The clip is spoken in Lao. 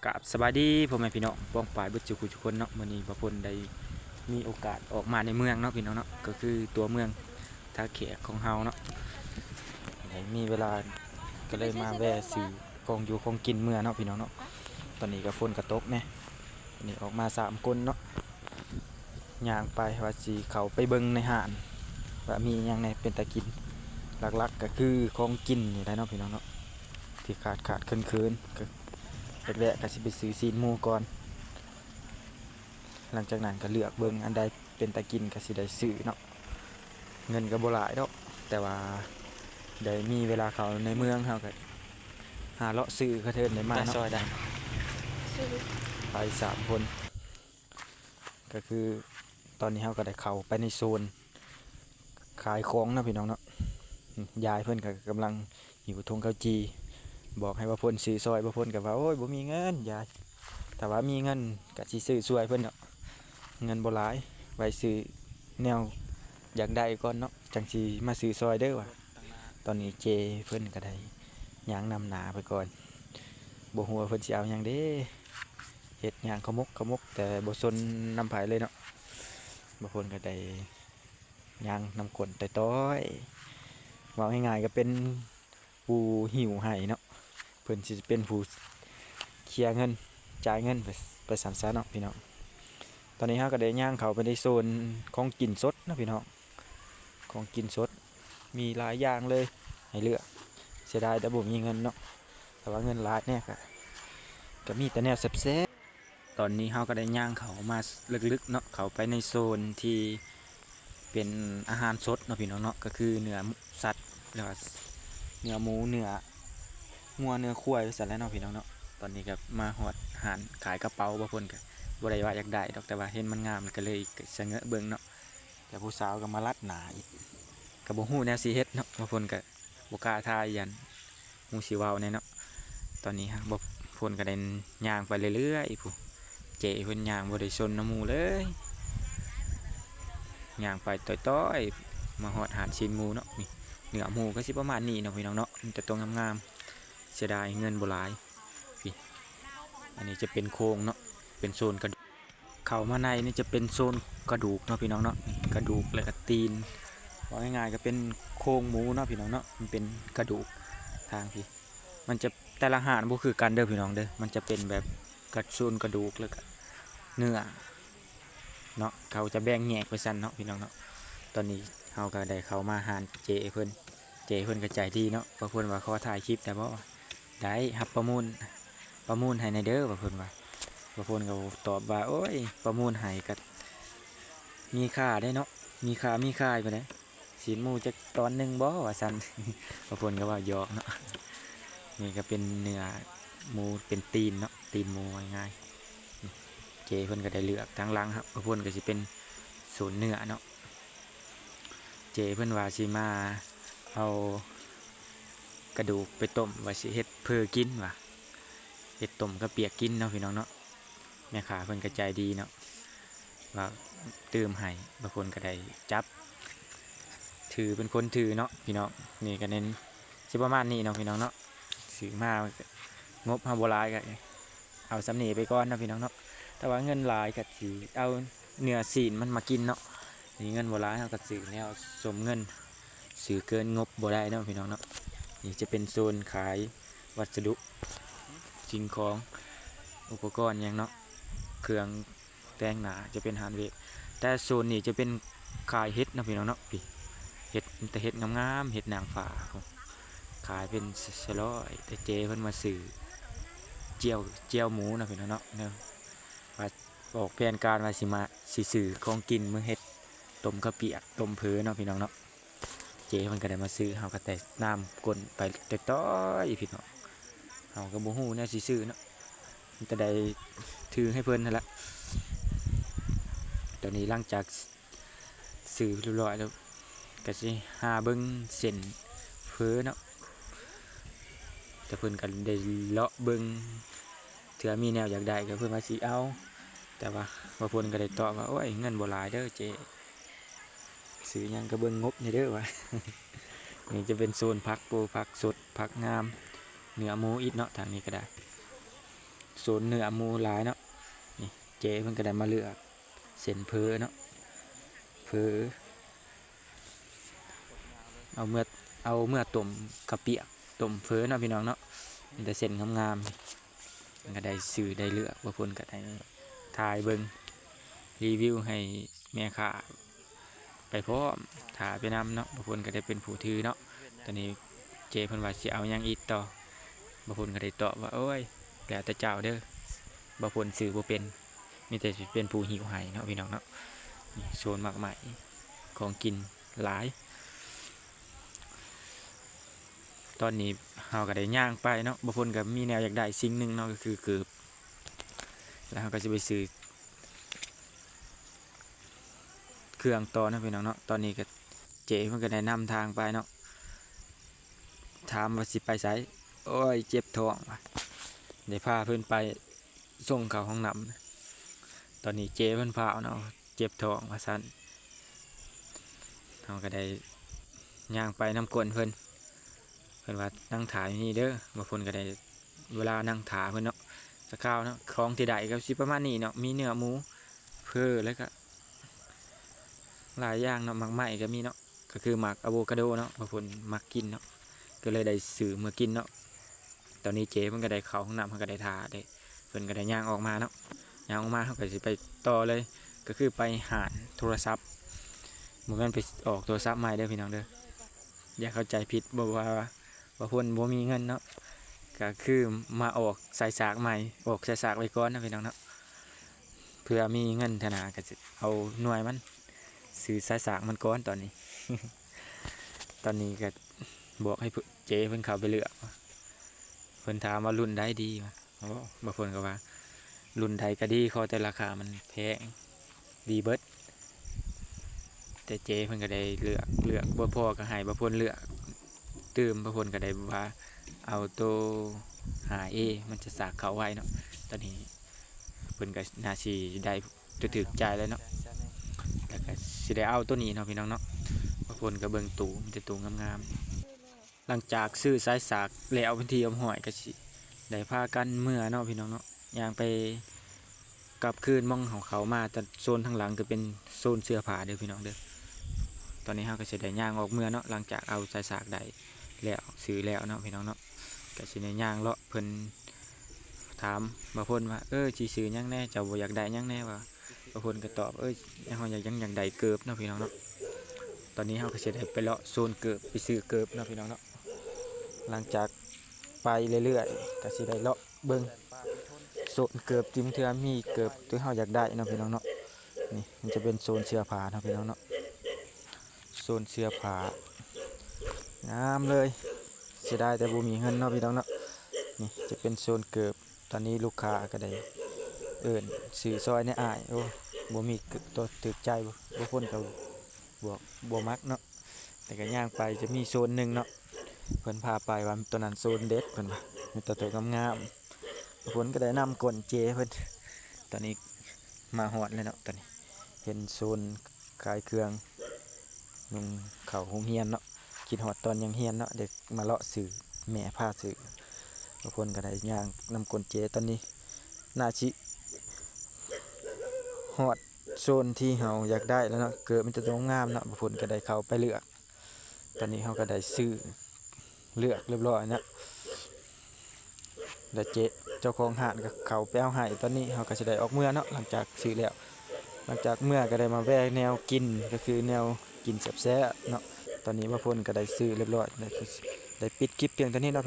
ກາບສະບາຍດີພໍ່ແມ່ພີ່ນ້ອງປ້ອງປາຍເບິດສູ່ຜູ້ສູ່ຄົນເນາະ. ມື້ນີ້ບ່າວພົນໄດ້ມີໂອກາດອອກມາໃນເມືອງເນາະພີ່ນ້ອງເນາະ, ກໍຄືຕົວເມືອງທ່າແຂກຂອງເຮົາເນາະ. ໄດ້ມີເວລາກໍເລີຍມາແວ່ຊື້ຂອງຢູ່ຂອງກິນເມືອເນາະພີ່ນ້ອງເນາະ. ຕອນນີ້ກໍຝົນກໍຕົກແດ່, ນີ້ອອກມາສາມຄົນເນາະ. ຍ່າງໄປວ່າຊິເຂົ້າໄປເບິ່ງໃນຮ້ານວ່າມີຫຍັງແດ່ເປັນຕາກິນ. ຫຼັກໆກໍຄືຂອງກິນນີ້ແຫຼະເນາະພີ່ນ້ອງເນາະ, ທີ່ຂາດໆເຂີນໆ ກໍແລກໆກໍຊິໄປຊື້ຊີ້ນໝູກ່ອນ. ຫຼັງຈາກນັ້ນກໍເລືອກເບິ່ງອັນໃດເປັນຕາກິນກໍຊິໄດ້ຊື້ເນາະ. ເງິນກໍບໍ່ຫຼາຍດອກ, ແຕ່ວ່າໄດ້ມີເວລາເຂົ້າໃນເມືອງ ເຮົາກໍຫາເລາະຊື້ກະເທີນໄດ້ມາເນາະ. ໄປສາມຄົນ. ກໍຄືຕອນນີ້ເຮົາກໍໄດ້ເຂົ້າໄປໃນໂຊນຂາຍຂອງເນາະພີ່ນ້ອງເນາະ. ຍາຍເພິ່ນກໍກຳລັງຫິ້ວຖົງເຂົ້າຈີ່ ບອກໃຫ້ບ່າວພົນຊື້ຊ່ອຍ, ບ່າວພົນກໍວ່າ ໂອ້ຍ ບໍ່ມີເງິນຍາຍ, ຖ້າວ່າມີເງິນກໍຊິຊື້ຊ່ວຍເພິ່ນເນາະ. ເງິນບໍ່ຫຼາຍ, ໄວ້ຊື້ແນວຢາກໄດ້ກ່ອນເນາະ, ຈັ່ງຊິມາຊື້ຊ່ອຍເດີວ່າ. ຕອນນີ້ເຈເພິ່ນກໍໄດ້ຍ່າງນຳໜ້າໄປກ່ອນ, ບໍ່ຮູ້ວ່າເພິ່ນຊິເອົາຫຍັງເດ້. ເຮັດຍ່າງຂະໝົກຂະໝົກ ແຕ່ບໍ່ສົນນຳໃຜເລີຍເນາະ. ບ່າວພົນກໍໄດ້ຍ່າງນຳກົ້ນຕ່ອຍໆ, ເວົ້າງ່າຍໆກໍເປັນຜູ້ຫິ້ວໃຫ້ເນາະ, ເພິ່ນຊິເປັນຜູ້ເຄຍເງິນ ຈ່າຍເງິນໄປ ໄປຊັ້ນຊະເນາະພີ່ນ້ອງ. ຕອນນີ້ເຮົາກໍໄດ້ຍ່າງເຂົ້າໄປໃນໂຊນຂອງກິນສົດເນາະພີ່ນ້ອງ, ຂອງກິນສົດມີຫຼາຍຢ່າງເລີຍໃຫ້ເລືອກ. ເສຍດາຍແຕ່ບໍ່ມີເງິນເນາະ, ຖ້າວ່າເງິນຫຼາຍແດ່ກໍ ກໍມີແຕ່ແນວແຊບໆ. ຕອນນີ້ເຮົາກໍໄດ້ຍ່າງເຂົ້າມາເລິກໆເນາະ, ເຂົ້າໄປໃນໂຊນທີ່ເປັນອາຫານສົດເນາະພີ່ນ້ອງເນາະ, ກໍຄືເນື້ອສັດ ແລ້ວກໍເນື້ອໝູ ເນື້ອງົວ ເນື້ອຄວາຍ ວ່າຊັ້ນແຫຼະເນາະພີ່ນ້ອງເນາະ. ຕອນນີ້ກໍມາຮອດຮ້ານຂາຍກະເປົາ, ບ່າວພົນກໍບໍ່ໄດ້ວ່າຢາກໄດ້ດອກ, ແຕ່ວ່າເຫັນມັນງາມກໍເລີຍສະເຫງີເບິ່ງເນາະ. ແຕ່ຜູ້ສາວກໍມາລັດໜ້າອີກ, ກໍບໍ່ຮູ້ແນວຊິເຮັດເນາະ, ບ່າວພົນກໍບໍ່ກ້າຖ່າຍ ຢ້ານ ຮູ້ຊິເວົ້າແດ່ເນາະ. ຕອນນີ້ຮະ ບ່າວພົນກໍໄດ້ຍ່າງໄປເລື້ອຍໆ ຜູ້ ເຈ້ເພິ່ນຍ່າງບໍ່ໄດ້ສົນນຳໝູ່ເລີຍ, ຍ່າງໄປຕ່ອຍໆ ມາຮອດຮ້ານຊີ້ນໝູເນາະ. ນີ້ ເນື້ອໝູກໍຊິປະມານນີ້ເນາະພີ່ນ້ອງເນາະ, ມີແຕ່ຕົວງາມໆ. ເສຍດາຍເງິນບໍ່ຫຼາຍ. ນີ້ ອັນນີ້ຈະເປັນໂຄງເນາະ, ເປັນໂຊນກະດູກ. ເຂົ້າມາໃນນີ້ຈະເປັນໂຊນກະດູກເນາະພີ່ນ້ອງເນາະ, ກະດູກແລ້ວກະຕີນ, ເວົ້າງ່າຍໆກໍເປັນໂຄງໝູເນາະພີ່ນ້ອງເນາະ, ມັນເປັນກະດູກ. ທາງພີ້ ມັນຈະ ແຕ່ລະຮ້ານບໍ່ຄືກັນເດີພີ່ນ້ອງເດີ, ມັນຈະເປັນແບບກະ ໂຊນກະດູກ ແລ້ວກະເນື້ອເນາະ, ເຂົາຈະແບ່ງແຍກໄປຊັ້ນເນາະພີ່ນ້ອງເນາະ. ຕອນນີ້ເຮົາກໍໄດ້ເຂົ້າມາຮ້ານເຈ້ເພິ່ນ, ເຈ້ເພິ່ນກໍໃຈດີເນາະ, ເພິ່ນວ່າຂໍຖ່າຍຄລິບໄດ້ບໍ່? ໄດ້ ຮັບປະມູນ ປະມູນໃຫ້ແດ່ເດີ ວ່າເພິ່ນວ່າ. ບ່າວພົນກໍຕອບວ່າ ໂອ້ຍ ປະມູນໃຫ້ກໍມີຄ່າເດ້ເນາະ, ມີຄ່າມີຂາຍພຸ້ນແຫຼະ, ຊີ້ນໝູຈັກຕອນໜຶ່ງບໍ່ ວ່າຊັ້ນ. ບ່າວພົນກໍເວົ້າຫຍອກເນາະ. ນີ້ກໍເປັນເນື້ອໝູ ເປັນຕີນເນາະ, ຕີນໝູ ເວົ້າງ່າຍໆ. ເຈ້ເພິ່ນກໍໄດ້ເລືອກ. ທາງຫຼັງ ບ່າວພົນກໍຊິເປັນໂຊນເນື້ອເນາະ. ເຈ້ເພິ່ນວ່າຊິມາເອົາກະດູກໄປຕົ້ມ ວ່າຊິເຮັດເຝີກິນວ່າ, ເຮັດຕົ້ມກະປຽກກິນເນາະພີ່ນ້ອງເນາະ. ແມ່ຄ້າເພິ່ນກໍໃຈດີເນາະ ວ່າຕື່ມໃຫ້, ບາງຄົນກໍໄດ້ຈັບຖືເປັນຄົນຖືເນາະພີ່ນ້ອງ. ນີ້ກໍແມ່ນຊິປະມານນີ້ເນາະພີ່ນ້ອງເນາະ, ຊື້ມາ ງົບເຮົາບໍ່ຫຼາຍກໍ ເອົາສ່ຳນີ້ໄປກ່ອນເນາະພີ່ນ້ອງເນາະ. ຖ້າວ່າເງິນຫຼາຍກໍຊິເອົາເນື້ອຊີ້ນມັນມາກິນເນາະ, ມີເງິນບໍ່ຫຼາຍເຮົາກໍຊື້ແນວສົມເງິນ, ຊື້ເກີນງົບບໍ່ໄດ້ເນາະພີ່ນ້ອງເນາະ. ນີ້ຈະເປັນໂຊນຂາຍວັດສະດຸ ສິ່ງຂອງ ອຸປະກອນຫຍັງເນາະ, ເຄື່ອງແຕ່ງໜ້າຈະເປັນຮ້ານເວບ. ແຕ່ໂຊນນີ້ຈະເປັນຂາຍເຫັດເນາະພີ່ນ້ອງເນາະ, ພີ້ ເຫັດ ມີແຕ່ເຫັດງາມໆ, ເຫັດນາງຟ້າ ຂາຍເປັນຊະ ຊະຮ້ອຍ. ແຕ່ເຈ້ເພິ່ນມາຊື້ ຈຽວ ຈຽວໝູເນາະພີ່ນ້ອງເນາະ, ແນວວ່າອອກແຜນການວ່າຊິມາ ຊິຊື້ຂອງກິນມາເຮັດຕົ້ມເຂົ້າປຽກ ຕົ້ມເຝີເນາະພີ່ນ້ອງເນາະ. ເຈ້ເພິ່ນກໍໄດ້ມາຊື້, ເຮົາກໍແຕ່ນຳກົ້ນໄປຕ່ອຍໆ ພີ່ນ້ອງ, ເຮົາກໍບໍ່ຮູ້ແນວຊິຊື້ເນາະ, ມີແຕ່ໄດ້ຖືໃຫ້ເພິ່ນຫັ້ນລະ. ຕອນນີ້ຫຼັງຈາກ ຊື້ຮຽບຮ້ອຍແລ້ວ ກໍຊິຫາເບິ່ງເສັ້ນເຝີເນາະ, ແຕ່ເພິ່ນກໍໄດ້ເລາະເບິ່ງ ເທື່ອມີແນວຢາກໄດ້ກໍເພິ່ນວ່າຊິເອົາ. ແຕ່ວ່າບ່າວພົນກໍໄດ້ຕອບວ່າ ໂອ້ຍ ເງິນບໍ່ຫຼາຍເດີເຈ້, ຊື້ຫຍັງກໍເບິ່ງງົບແດ່ເດີວ່າ. ນີ້ຈະເປັນໂຊນຜັກ ໂອ້ ຜັກສົດ ຜັກງາມ, ເນື້ອໝູອີກເນາະ, ທາງນີ້ກໍໄດ້. ໂຊນເນື້ອໝູຫຼາຍເນາະ. ນີ້ເຈ້ເພິ່ນກໍໄດ້ມາເລືອກເສັ້ນເຝີເນາະ ເຝີ ເອົາເມືອ ເອົາເມືອຕົ້ມເຂົ້າປຽກ ຕົ້ມເຝີເນາະພີ່ນ້ອງເນາະ. ມີແຕ່ເສັ້ນງາມໆ ເພິ່ນກໍໄດ້ຊື້ໄດ້ເລືອກ. ບ່າວພົນກໍໄດ້ຖ່າຍເບິ່ງ ຣີວິວໃຫ້ແມ່ຄ້າ ໄປພ້ອມ ຖ້າໄປນຳເນາະ. ບ່າວພົນກໍໄດ້ເປັນຜູ້ຖືເນາະ. ຕອນນີ້ເຈ້ເພິ່ນວ່າຊິເອົາຫຍັງອີກຕໍ່ ບ່າວພົນກໍໄດ້ຕອບວ່າ ໂອ້ຍ ແລ້ວແຕ່ເຈົ້າເດີ ບ່າວພົນຊື້ບໍ່ເປັນ ມີແຕ່ຊິເປັນຜູ້ຫິ້ວໃຫ້ເນາະພີ່ນ້ອງເນາະ. ນີ້ໂຊນໝາກໄມ້ ຂອງກິນຫຼາຍ. ຕອນນີ້ເຮົາກໍໄດ້ຍ່າງໄປເນາະ ບ່າວພົນກໍມີແນວຢາກໄດ້ສິ່ງໜຶ່ງເນາະ ກໍຄືເກີບ ແລ້ວເຮົາກໍຊິໄປຊື້ ເຄື່ອງຕໍ່ເນາະພີ່ນ້ອງເນາະ. ຕອນນີ້ກໍເຈ້ເພິ່ນກໍໄດ້ນຳທາງໄປເນາະ ຖາມວ່າຊິໄປໃສ ໂອ້ຍ ເຈັບທ້ອງວ່າ ໄດ້ພາເພິ່ນໄປສົ່ງເຂົ້າຫ້ອງນ້ຳ. ຕອນນີ້ເຈ້ເພິ່ນພາວເນາະ ເຈັບທ້ອງວ່າຊັ້ນ. ເຮົາກໍໄດ້ຍ່າງໄປນຳກົ້ນເພິ່ນ ເພິ່ນວ່ານັ່ງຖ້າຢູ່ນີ້ເດີ. ບ່າວພົນກໍໄດ້ເວລານັ່ງຖ້າເພິ່ນເນາະ ສັກຄາວເນາະ. ຂອງທີ່ໄດ້ກໍຊິປະມານນີ້ເນາະ ມີເນື້ອໝູ ເຝີ ແລ້ວກໍຫຼາຍຢ່າງເນາະ ໝາກໄມ້ກໍມີເນາະ ກໍຄືໝາກອາໂວຄາໂດເນາະ ບ່າວພົນມັກກິນເນາະ ກໍເລີຍໄດ້ຊື້ເມືອກິນເນາະ. ຕອນນີ້ເຈ້ເພິ່ນກໍໄດ້ເຂົ້າຫ້ອງນ້ຳ ເພິ່ນກໍໄດ້ຖ້າເດ້ ເພິ່ນກໍໄດ້ຍ່າງອອກມາເນາະ. ຍ່າງອອກມາເຮົາກໍຊິໄປຕໍ່ເລີຍ ກໍຄືໄປຮ້ານໂທລະສັບ ບໍ່ແມ່ນໄປອອກໂທລະສັບໃໝ່ເດີພີ່ນ້ອງເດີ ຢ່າເຂົ້າໃຈຜິດ ບໍ່ວ່າ ວ່າເພິ່ນບໍ່ມີເງິນເນາະ ກໍຄືມາອອກສາຍສາກໃໝ່ ອອກສາຍສາກໄວ້ກ່ອນເນາະພີ່ນ້ອງເນາະ. ເພື່ອມີເງິນເທື່ອໜ້າກໍຊິເອົາໜ່ວຍມັນ ຊື້ສາຍສາກມັນກ່ອນຕອນນີ້. ຕອນນີ້ກໍບອກໃຫ້ເພິ່ນ ເຈ້ເພິ່ນເຂົ້າໄປເລືອກ ເພິ່ນຖາມວ່າລຸ້ນໃດດີວະ. ໂອ້ ບ່າວພົນກໍວ່າ ລຸ້ນໃດກໍດີ ຂໍແຕ່ລາຄາມັນແພງ ດີເບິດ. ແຕ່ເຈ້ເພິ່ນກໍໄດ້ເລືອກ ເລືອກບໍ່ພໍກໍໃຫ້ບ່າວພົນເລືອກຕື່ມ. ບ່າວພົນກໍໄດ້ວ່າເອົາໂຕຫ້າເອ ມັນຈະສາກເຂົ້າໄວເນາະ. ຕອນນີ້ເພິ່ນກໍໜ້າຊິໄດ້ໂຕຖືກໃຈແລ້ວເນາະ ແລ້ວກໍຊິໄດ້ເອົາໂຕນີ້ເນາະພີ່ນ້ອງເນາະ. ບ່າວພົນກໍເບິ່ງຕູ້ ມີແຕ່ຕູ້ງາມໆ. ຫຼັງຈາກຊື້ສາຍສາກແລ້ວເປັນທີ່ຮຽບຮ້ອຍ ກໍຊິໄດ້ພາກັນເມືອເນາະພີ່ນ້ອງເນາະ. ຍ່າງໄປກັບຄືນ ມອງເຮົາເຂົ້າມາ ແຕ່ໂຊນທາງຫຼັງກໍເປັນໂຊນເສື້ອຜ້າເດີພີ່ນ້ອງເດີ. ຕອນນີ້ເຮົາກໍຊິໄດ້ຍ່າງອອກເມືອເນາະ ຫຼັງຈາກເອົາສາຍສາກໄດ້ແລ້ວ ຊື້ແລ້ວເນາະພີ່ນ້ອງເນາະ. ກໍຊິໄດ້ຍ່າງເລາະ ເພິ່ນຖາມບ່າວພົນວ່າ ເອີ ຊິຊື້ຫຍັງແດ່ ເຈົ້າບໍ່ຢາກໄດ້ຫຍັງແດ່ ວ່າ ບ່າວພົນກໍຕອບ ເອີຍ ເຮົາຢາກ ຍັງຢາກໄດ້ເກີບເນາະພີ່ນ້ອງເນາະ. ຕອນນີ້ເຮົາກໍຊິໄດ້ໄປເລາະໂຊນເກີບ ໄປຊື້ເກີບເນາະພີ່ນ້ອງເນາະ. ຫຼັງຈາກໄປເລື້ອຍໆ ກໍຊິໄດ້ເລາະເບິ່ງໂຊນເກີບ ທີ່ເທື່ອມີເກີບທີ່ເຮົາຢາກໄດ້ເນາະພີ່ນ້ອງເນາະ. ນີ້ມັນຈະເປັນໂຊນເສື້ອຜ້າເນາະພີ່ນ້ອງເນາະ ໂຊນເສື້ອຜ້າ ງາມເລີຍ. ເສຍດາຍແຕ່ບໍ່ມີເງິນເນາະພີ່ນ້ອງເນາະ. ນີ້ຈະເປັນໂຊນເກີບ ຕອນນີ້ລູກຄ້າກໍໄດ້ເອີ້ນຊື້ຊ່ອຍແດ່ອ້າຍ. ໂອ້ ບໍ່ມີໂຕຖືກໃຈ ບ່າວພົນກໍບອກບໍ່ມັກເນາະ. ແຕ່ກໍຍ່າງໄປຈະມີໂຊນໜຶ່ງເນາະ ເພິ່ນພາໄປວ່າໂຕນັ້ນໂຊນເດັດ ເພິ່ນວ່າມີແຕ່ໂຕງາມໆ. ບ່າວພົນກໍໄດ້ນຳກົ້ນເຈເພິ່ນ. ຕອນນີ້ມາຮອດແລ້ວເນາະ ຕອນນີ້ເຫັນໂຊນ ຂາຍເຄື່ອງນຸ່ງເຂົ້າໂຮງຮຽນເນາະ. ຄິດຮອດຕອນຍັງຮຽນເນາະ ໄດ້ມາເລາະຊື້ ແມ່ພາຊື້. ບ່າວພົນກໍໄດ້ຍ່າງນຳກົ້ນເຈ. ຕອນນີ້ໜ້າຊິຮອດໂຊນທີ່ເຮົາຢາກໄດ້ແລ້ວເນາະ ເກີບມີແຕ່ໂຕງາມເນາະ. ບ່າວພົນກໍໄດ້ເຂົ້າໄປເລືອກ. ຕອນນີ້ເຮົາກໍໄດ້ຊື້ ເລືອກຮຽບຮ້ອຍເນາະ ແລ້ວເຈ ເຈົ້າຂອງຮ້ານກໍເຂົ້າໄປເອົາໃຫ້. ຕອນນີ້ເຮົາກໍຊິໄດ້ອອກເມືອເນາະ ຫຼັງຈາກຊື້ແລ້ວ. ຫຼັງຈາກເມືອກໍໄດ້ມາແວ່ແນວກິນ ກໍຄືແນວກິນແຊບໆເນາະ. ຕອນນີ້ບ່າວພົນກໍໄດ້ຊື້ຮຽບຮ້ອຍ ແລ້ວກໍໄດ້ປິດຄລິບພຽງເທົ່ານີ້ເນາະ.